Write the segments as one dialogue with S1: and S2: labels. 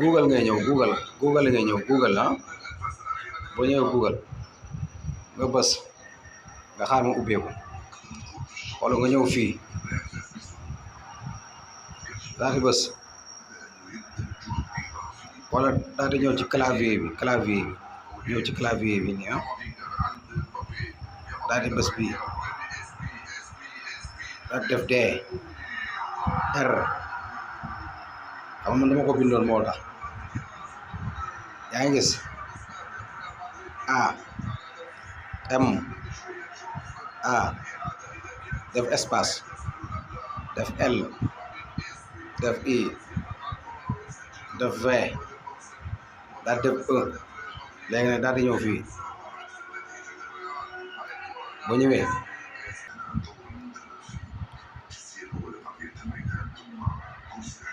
S1: Google ngay ñëw Google ngay ñëw Google boo ñëwee Google nga bës nga xaar mu ubbeeku wala nga ñëw fii daal di bës wala daal di ñëw ci clavier bi ñëw ci clavier bi nii daal di bës bii daal di def D R xam nga man dama ko bindoon moo tax yaa ngi gis A M A def espace def L def I def V daal def E léegi nag daal di ñëw fii boo ñëwee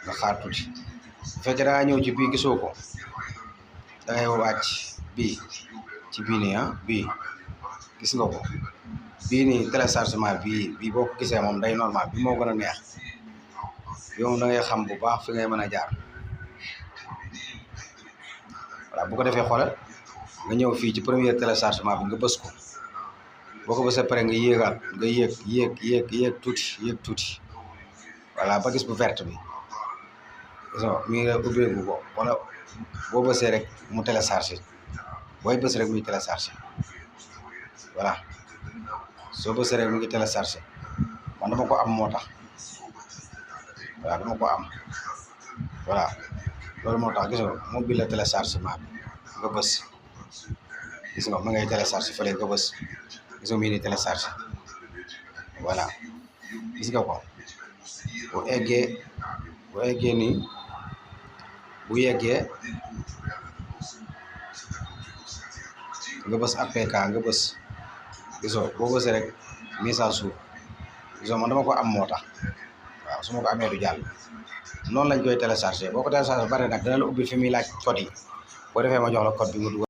S1: nga xaar tuuti bu fekkee da ngaa ñëw ci bii gisoo ko da ngay wàcc bii ci bii nii bii gis nga ko bii nii téléchargement bii boo ko gisee moom day normal bi moo gën a neex yow da ngay xam bu baax fi ngay mën a jaar voilà bu ko defee xoolal nga ñëw fii ci premier téléchargement bi nga bës ko boo ko bësee pare nga yéegaat nga yéeg tuuti voilà ba gis bu verte bi so mi ngi ubbeeku ko wala boo bësee rek mu téléchargé booy bës rek muy téléchargé voilà soo bësee rek mu ngi téléchargé man dama ko am moo tax voilà dama ko am voilà loolu moo tax gisoo mu bi la téléchargement bi nga bës gis nga ma ngay téléchargé fële nga bës gisoo mii ni téléchargé voilà gis nga ko bu eggee nii bu yeggee nga bës APK nga bës gisoo boo bësee rek mise à jour gisoo man dama ko am moo tax waaw su ma ko amee du jàll noonu lañ koy téléchargé boo ko téléchargé bare nag dana la ubbi fi muy laaj code yi boo defee ma jox la code bi nga dugal